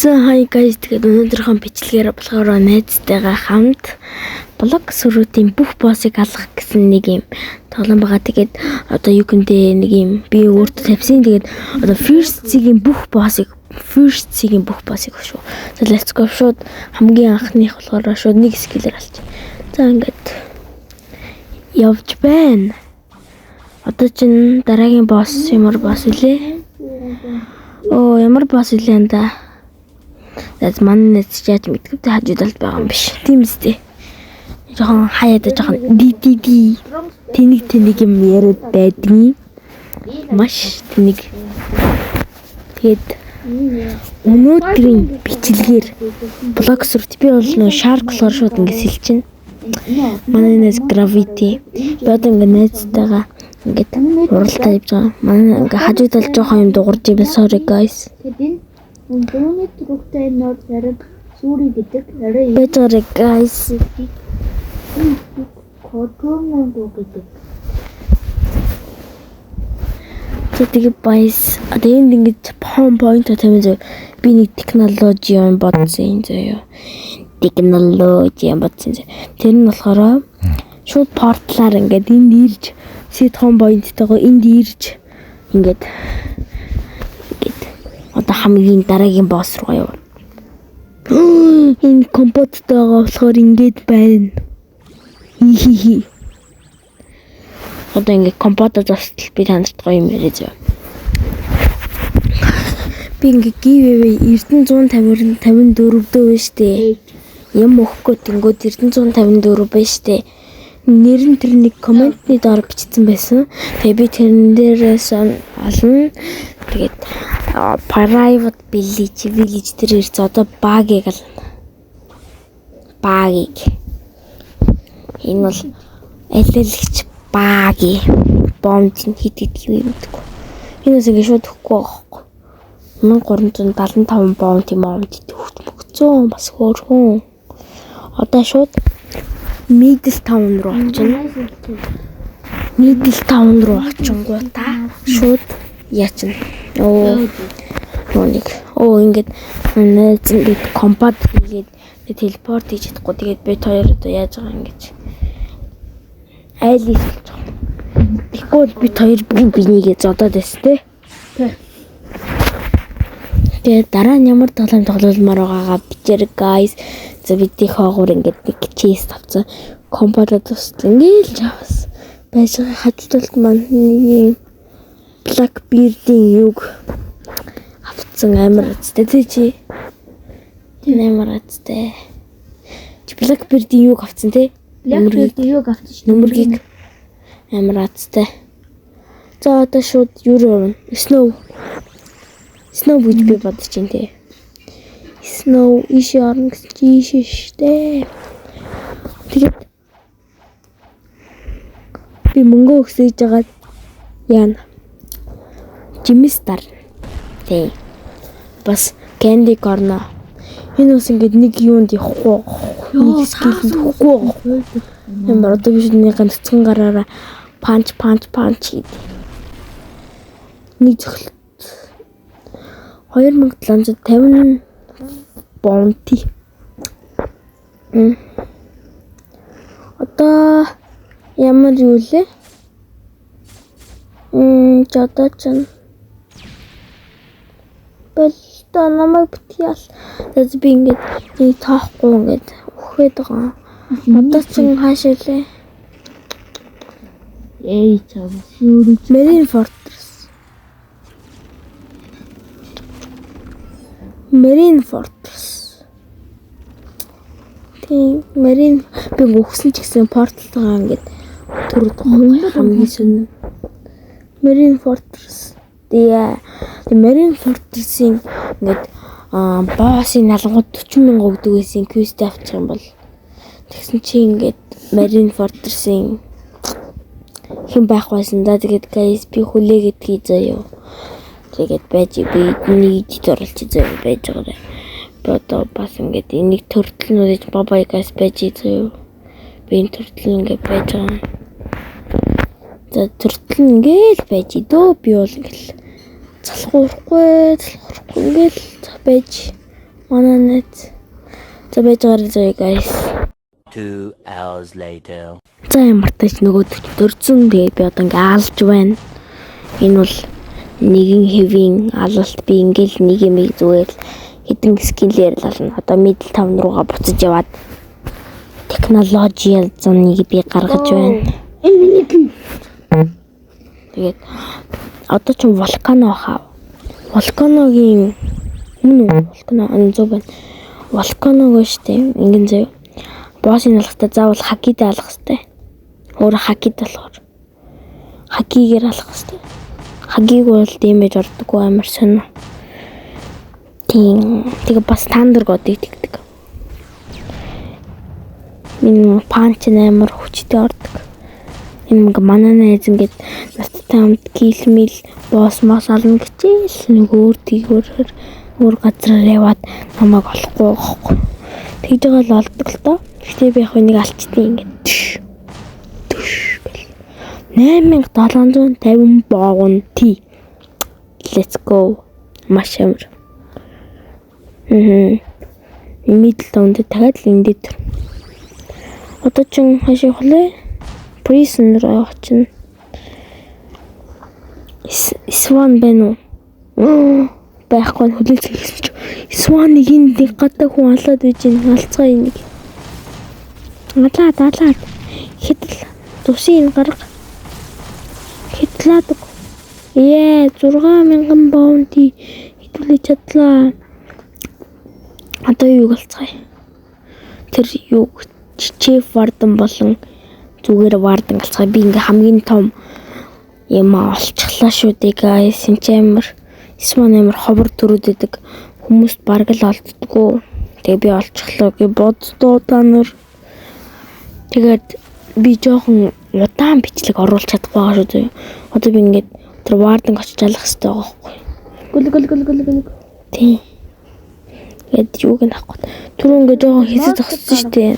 За, hi guys, тэгээд өнөөдрийнхөө бичлэгээр болохоор найзтайгаа хамт Blox Fruit-ийн бүх боссыг алах гэсэн нэг юм тоглоом байгаа. Тэгээд одоо юу гэнтэй нэг юм би өөртөө тавьсан. Тэгээд одоо First Sea-гийн бүх боссыг, First Sea-гийн бүх боссыг шүү. За, let's go, шууд хамгийн анхных болохоор шууд нэг skill ээр алч. За, ингээд явж байна. Одоо чин дараагийн босс ямар босс илээ? Оо, ямар босс илээ энэ да? За, манай найз яаж мэдгүй тэ хажууд талд байгаа юм биш. Тийм үстэй. Жохон хаяада жохон ди ди ди тэнэг тэнэг юм яриад байдгийн. Маш тэнэг. Тэгээд өнөөдрийн бичлэгээр Blox Fruit би бол нөө shark болохоор шууд ингэ сэлчин. Манай найз gravity. Би одоо ингэ найзтайгаа ингээд уралдаа явж байгаа. Манай ингээ хажуу талд жоохон юм дуурж ивэл sorry, guys. Тэгээд энэ дууны түрэгтэй нор зарим сүри гэдэг арай Байж байгаарай, guys. Котонгоо гэдэг. За, тэгээ баяс. Одоо энд ингэж home point тавин зөө. Би нэг технологи юм бодсон зөө. Технологи юм бодсон зөө. Тэр нь болохоор шууд portal аар ингээд энд ирж set home point-тойгоо энд ирж ингээд ингээд одоо хамгийн дараагийн босс руу явна. Энэ компоттойгоо болохоор ингээд байна. Хи хи. Одоо ингээд компото застал би та нарт гоё юм яриа зөө. Би ингээд giveaway Эрдэнэ 150 54 дөө байна штэ. Юм өгөхгүй тэнгүүд Эрдэнэ 154 байна штэ. Нэр нь тэр нэг comment ны доор бичсэн байсан. Тэгээ би тэрэн дээрээс олно. Тэгээд private village дээр ирсэн. Одоо багийг ална. Багийг. Энэ бол алиалагч баги. Бомб хэд гэдэг юм мэдгүй. Энэ бас ингэ шууд өгөхгүй байгаа байхгүй. 1375 бомб юм аа төгч мөгцөө бас хөөрхөн. Одоо шууд Middle Town руу очино. Middle Town руу очингуудаа шууд яачна. Оо, нөгөө нэг оо ингээд найз ингээд combat хийгээд teleport хийж чадахгүй. Тэгээд бид хоёр одоо яаж байгаа ингэж айл болж байгаа. Тэгэхгүй бол бид хоёр би бинийгээ зодоод байсан те. Тэгээд дараа нь ямар тоглоом тоглолмоор байгаагаа бичээрэй, guys. За, бидний хоогуур ингээд нэг chest авцсан. Компьютер тусал ингээл чавс. Байж байгаа хадгалт маань нэг юм Black Beard-ийн юг авцсан, амар азтай тий чи. Энэ амар азтай. Чи Black Beard-ийн юг авцсан тий? Black Beard юуг авсан шүү. Нөмөргийг амар азтай. За, одоо шууд юу руу явна? Snow. Snow гэж би бодож байна тий. Snow ийшээ орно гэсэн чи ийшээ штэ. Тэгээд би мөнгө өгсөж жагаад яана. Жимс дар. Тий. Бас candy corn. Энэ бас ингээд нэг юунд явахгүй, нэг skill энд өгөхгүй. Ямар одоо би нэг ганцхан гараараа punch, punch, punch гэдэг. Нэг цохилт 2750 bounty. Одоо ямар юу лээ? Одоо ч болтой намайг битгий ал. Тэгээд би ингээд нэг тоохгүй ингээд үхээд байгаа. Одоо ч хаашаа лээ? Эй, чам шүүрэж. Marine Fortress. Marine Fortress. Тийм, Marine би өгсөн ч гэсэн portal тойгоо ингээд төрөд байгаа хамгийн сонин. Marine Fortress. Тэгээ Marine Fortress-ийн ингээд боссын налангууд 40 мянга өгдөг байсан quest авчих юм бол. Тэгсэн чи ингээд Marine Fortress-ийн хэн байх байсан да. Тэгээд guys, би хүлээгээд хий заяо. Тэгээд байж би нэг edit оруулчих заяо, байж байгаа. Би одоо бас ингээд энийг төртөл нь үдэж bye bye, guys, байж заяо. Би энэ төртөл ингээд байж байгаа. За, төртөл нь ингээл байж дөө, би бол ингээл залхуурахгүй, залхуурахгүй ингээл байж. Манай найз. За, байж байгаарай заяа, guys. 2 hours later. За, ямар тач нөгөө дөрцөн, тэгээд би одоо ингээ алж байна. Энэ бол нэгэн хэвийн алалт, би ингээл нэг юм зүгээр л хэдэн skill ээр л ална. Одоо middle town руугаа буцаж яваад технологи зуныг би гаргаж байна. Энэ миний би. Тэгээд одоо ч volcano хаа. Volcano гийн өмнө үү? Volcano ан зөв байна. Volcano гоо штэ. Ингэн заяа. Boss ыг алхахтаа заавал haki д алах хэвтэй. Өөр haki д болохоор haki гээр алах хэвтэй. Haki г бол damage ордоггүй, амар сонио. Тийм. Тэгээ бас Thunder God-ыг тэгдэг. Миний punch амар хүчтэй ордог. Энэ ингээ манай найз ингээд надтай хамт kill мил boss мос ална гэчээл нэг өөр тийгүүрээр өөр газараар яваад намайг олохгүй байгаа хөөхгүй. Тэгж байгаа л олдог л доо. Гэхдээ би яг нэг алчтын ингээд түш түш гэл 8750 bounty. Let's go. Маш амар. Мм. Middle town дээр дахиад л энэ дээр. Одоо чин хаашаа явах лээ? Prison руу явах чинь. Swan байна уу? Байхгүй, хүлээлт хийсэн чи. Swan-ыг энд нэг гадаа хүн алаад байж байна. Алцгаа энийг. Алаад, алаад. Хэдэл цусын энэ гарга. Хэдлаад. Ээ, 6000 bounty хэдүүлээ чадлаа. Одоо юуг алцгаая? Тэр юу, Chief Warden болон зүгээр Warden алцгаая. Би ингээ хамгийн том юм олчихлаа шүү дээ, guys. Энд чи амар Swan амар ховор төрөөд идэг. Хүмүүст бараг л олддгоо. Тэгээ би олчихлоо гэж боддоо та нар. Тэгээд би жоохон удаан бичлэг оруулах чадахгүй байгаа шүү дээ. Одоо би ингээд тэр Warden очиж алах хэрэгтэй байгаа байхгүй. Гүл гүл гүл гүл гүл. Тийм. Тэгээд юуг нь авахгүй. Түрүү ингээ жоохон хэсэг зогссон шүү дээ.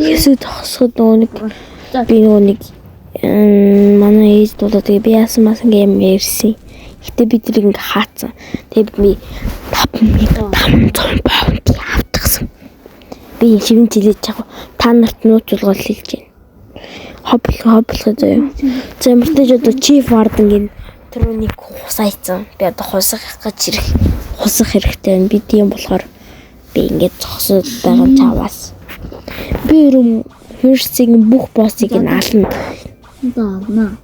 Хэсэг зогсоход нөгөө нэг би нөгөө нэг манай ээж дуулаа, тэгээ би яасан масан ингээ юм ярьсан. Гэтэ би тэрийг ингээ хаацсан. Тэгээ би 5500 bounty авчихсан. Би шивэн жилээж яг та нарт нууц тулгаал хэлж байна. Хоблох хоблох заяа. За, ямартай ч одоо Chief Warden-гийн түрүүнийг хусаайцсан. Би одоо хусах гэж хэрэг хусах хэрэгтэй байна. Би тийм болохоор би ингээд зогсоод байгаа юм чаваас. Би ерөн Hearts-ийн бүх boss ыг нь ална. За, на.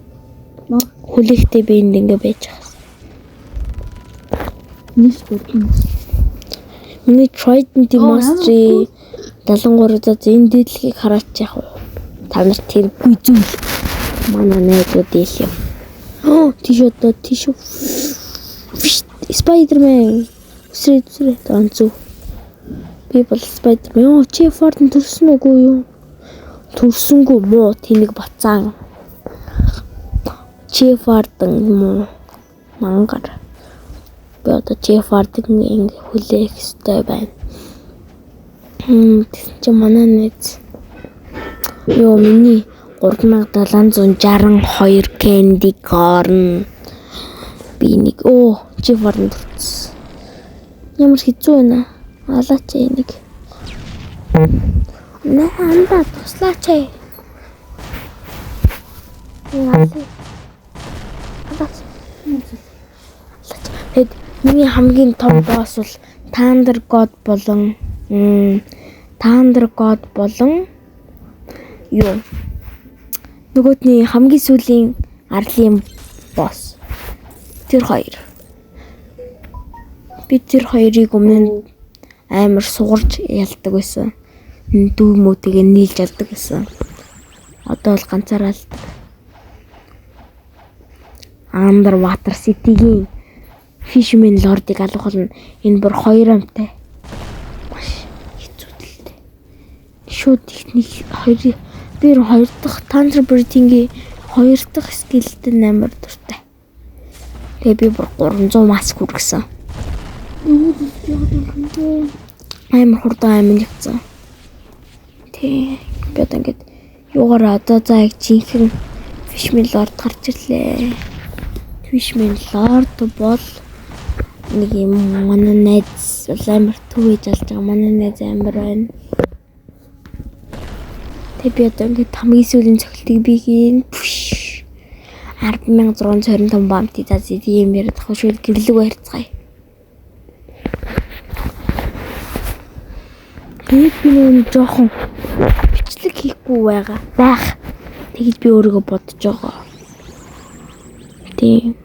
Хүлээхтэй би энд ингээ байж байгаа. Нийс бүрэн. Миний Trident Оо, Mastery 73, за, энэ дээдлэгийг хараач яах вэ? Та нарт тэргүй зүйл. Манай найзууд дийл юм. Оо, тийш одоо тийш Spider-Man. Үсрээ, үсрээ. Онцов. Би бол Spider-Man. Оо, чи Warden төрсөн үгүй юу? Төрсөнгүү муу тэнэг бацаан. Chief Warden муу мангар. Би одоо Chief Warden ингэ хүлээх ёстой байна. Тэгсэн чинь манай найз ёо, миний 3762 candy corn, би нэг оо Chief Warden төрсөн. Ямар хэцүү байна. Алаач энийг. Нэ анда туслаач. Алаа. Алаач. Алаач. Тэгэд миний хамгийн том boss бол Thunder God болон Thunder God болон юу, нөгөөдний хамгийн сүүлийн арлын boss. Тэр хоёр. Би тэр хоёрыг өмнө нь амар сугарч ялдаг байсан. Дүү мүүтэйгээ нийлж ялдаг байсан. Одоо бол ганцаараа алдаг. Underwater City-гийн Fisherman Lord-ыг алах болно. Энэ бүр хоёр амтай. Маш хэцүү тэлтэй. Шууд ихний хоёр, би хоёр дахь Thunderbird-ийн хоёр дахь skill д амар дуртай. Тэгээ би бүр 300 маск хүргэсэн. Амар хурдан амин явцсан. Тий. Би одоо ингээд юугаар одоо за яг жинхэнэ Fishman Lord гарч ирлээ. Fishman Lord бол Нэг юм манай найз бол амар түгэж алж байгаа. Манай найз амар байна. Тэгээ би одоо ингээд хамгийн сүүлийн цогцолтыг би хийн. 10,625 bounty за тийм яриад ах шүүд гэрлэг барьцгаая. Тэгээд би нөгөө жоохон бичлэг хийхгүй байгаа байх. Тэгэж би өөрийгөө бодож байгаа. Тийм.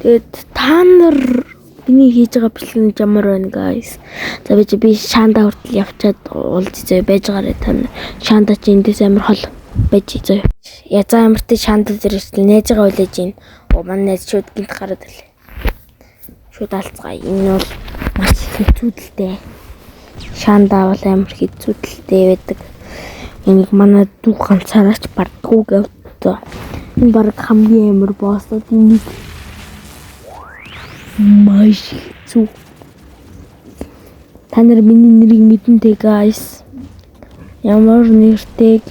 Тэгээд та нар миний хийж байгаа бичлэг нь ямар байна guys? За би Шанда хүртэл явчаад уулз зөө байж байгаарэ та нар. Шанда чи эндээс амар хол байж зөө. Язаа амартай Шанда дээр иртэл найзгаа хүлээж ийн. Оо манай найз шууд гинт гараад ирлээ. Шууд алцгаая. Энэ бол маш хэцүүдэлтэй. Шанда бол амар хэцүүдэлтэй байдаг. Энийг манай дүү ганцаараа ч бардггүй гэвтээ. Энэ баг хамгийн амар боссуудын нэг. Маш хэцүү. Та нар миний нэрийг мэднэ те guys. Ямар нэртэйг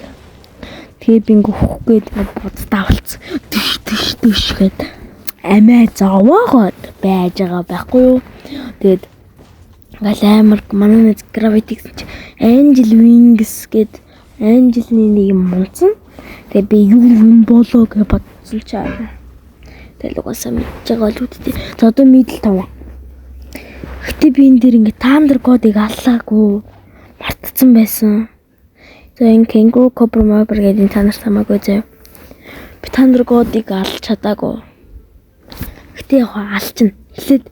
тэгээ би ингээ хөөх гээд буддаа болцсон. Түш түш түш гээд амиа зовоогоод байж байгаа байхгүй юу? Тэгээд ингээл амар манай найз Gravity гэсэн чи Angel Wings гээд Angel-ны нэг юм мунцсан. Тэгээ би юу юм болоо гэж бодсон чаа. Тэгэл угаасаа мэдж байгаа л үдтэй. За одоо middle 5. Гэтэ би энэ дээр ингээ Thunder God-ыг аллаагүй мартцсан байсан. За энэ Kangaroo Cobra Mobile гэдэг энэ та нарт хамаагүй заяа. Би Thunder God-ыг алж чадаагүй. Гэтэ яг алчна. Эхлээд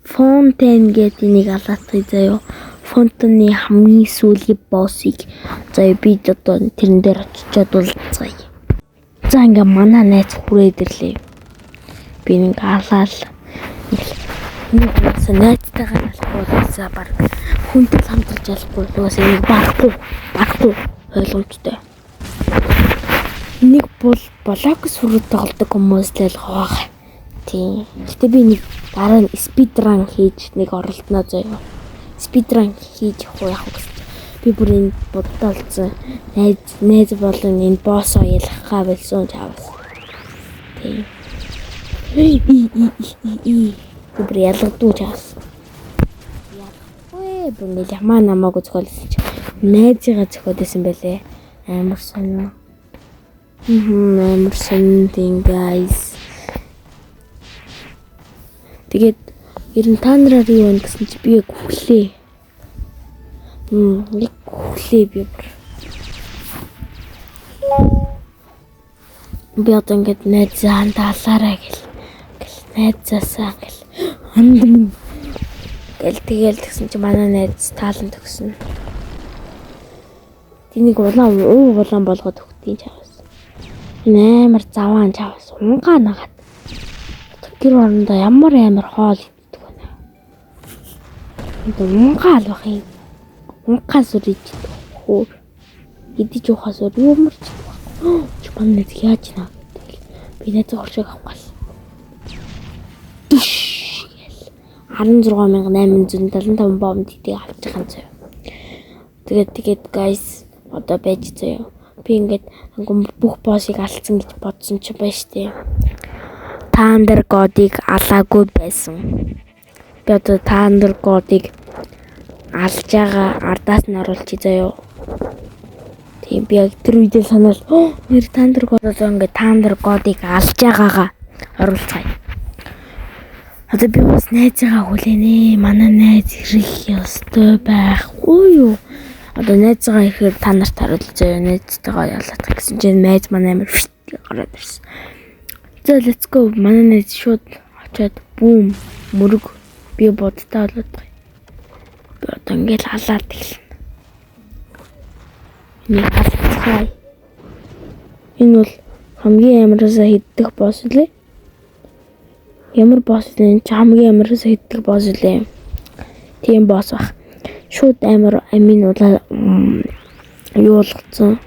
Fountain гэдэг энийг алаатгая заяа. Fountain-ы хамгийн сүүлийн боссыг заяа би одоо тэрэн дээр очичоод уулзгаая. За ингээ манай найз хүрээд ирлээ. Би нэг алаал. Нэг угаасаа найзтайгаа ялахгүй угаасаа баг хүнтэй хамтарч ялахгүй угаасаа энийг барахгүй ойлгомжтой. Нэг бол Blox Fruit тоглодог хүмүүс л ойлгох. Тийм. Гэтэ би нэг дараа нь speedrun хийж нэг оролдоно заяа. Speedrun хийж явах уу яах вэ гэсэн. Би бүр энэ боддоо болсон. Найз болон энэ боссоо ялахгаа болсон чаавас. Тийм. И и и и би бүр ялгадуу чаавас. Ялахгүй бүр ингээл ямаа намаагүй зохиолсон чи найзыгаа зохиод исэн байлээ. Амар сонио. Амар сонин тийм guys. Тэгээд ер нь та нараар юу байна гэсэн чи би яг хүлээ. Яг хүлээ би бүр. Би одоо ингээд найзаа даалаарай гэл. Гэл найзаасаа гэл анд минь гэл тэгэл тэгсэн чи манай найз таалан төгснө. Тэнийг улаан уу улаан болгоод өгдгийг чаваас. Энэ амар заваан чаваас. Унгаа нагаад. Тэр орондоо ямар амар хоол иддэг вэ? Унгаа албах юм. Унгаа сүр иддэг хөөр. Идэж уухаас өөр юм ч байхгүй. Чи манай найз яаж наа гэдэг. Би найзаа хоршоог авах гал. Түш гэл. 16,875 bounty ийг авч байгаа юм заяа. Тэгээд guys одоо байж заяа. Би ингээд бүх боссыг алдсан гэж бодсон чи байж тээ. Thunder God-ыг алаагүй байсан. Би одоо Thunder God-ыг алж байгаа ардаас нь оруулчих заяа. Тийм би яг тэр үедээ санаал нэр Thunder God одоо ингээд Thunder God-ыг алж байгаагаа оруулцгаая. Одоо би бас найзыгаа хүлээнэ. Манай найз ирэх ёстой байхгүй юу? Одоо найзыгаа ирэхээр та нарт харуул заяа. Найзтайгаа ялаад гэсэн чинь найз манай амар гараад ирсэн. За let's go. Манай найз шууд очиод бүүм мөрөг би бодтаа болоод байгаа. Би одоо ингээл алаад эхэлнэ. Энийг алцгаая. Энэ бол хамгийн амараасаа хийдэх босс лээ. Ямар босс лээ? Энэ чи хамгийн амараасаа хийдэх босс лээ. Тийм босс бах. Шууд амар амин улаа юу болгоцсон.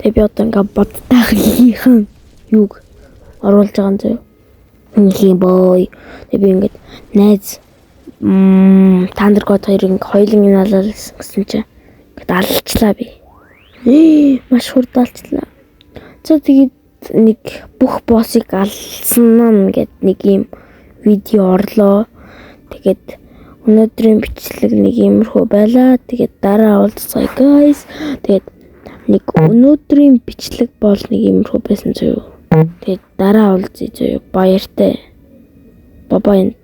Тэгээ би одоо ингээ бодтаах хийхэн юуг оруулж байгаа юм заяа. Хийх бой. Тэгээ би ингээд найз Thunder God хоёрыг хоёуланг нь алаад гэсэн чинь ингээд алчлаа би. Маш хурд алчлаа. За тэгээд нэг бүх боссыг алсан нь гэд нэг юм Видео орлоо. Тэгээд өнөөдрийн бичлэг нэг иймэрхүү байлаа. Тэгээд дараа уулзцгаая, guys. Тэгээд нэг өнөөдрийн бичлэг бол нэг иймэрхүү байсан зөө. Тэгээд дараа уулзъя зөө. Баяртай. Bye bye.